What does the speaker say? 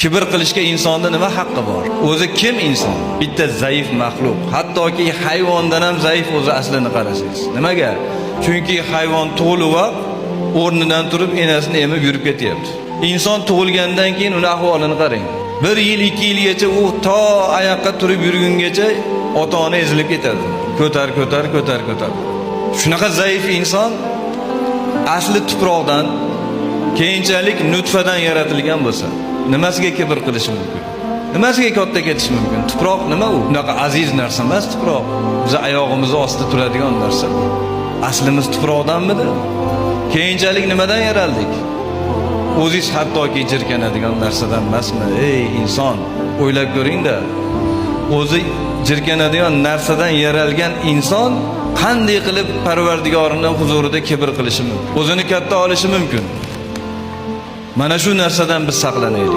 Kibr qilishga insonda nima haqqi bor? O'zi kim inson? Bitta zaif maxluq. Hattoki hayvondan ham zaif o'zi aslini qarasangiz. Nimaga? Chunki hayvon tug'ilib o'rnidan turib enasini emib yurib ketyapti. Inson tug'ilgandan keyin uni ahvolini qarang. 1 yil, 2 yilgacha u to oyoqqa turib yurgungacha ota-ona ezilib ketadi. Ko'tar, ko'tar, ko'tar, ko'tar. Shunaqa zaif inson asli tuproqdan, keyinchalik nutfadan yaratilgan bo'lsa, nimasiga kibr qilishi mumkin? Nimasiga katta ketishi mumkin? Tuproq nima u? Unaqa aziz narsa emas tuproq. Biz oyog'imiz ostida turadigan narsa. Aslimiz tuproqdanmidi? Keyinchalik nimadan yaraldik? O'zingiz hattoki jirkanadigan narsadan emasmi? Ey inson, o'ylab ko'ring-da. O'zi jirkanadigan narsadan yaralgan inson qanday qilib Parvardigorining huzurida kibr qilishi mumkin? O'zini katta olishi mumkin. Mana shu narsadan biz saqlanaylik.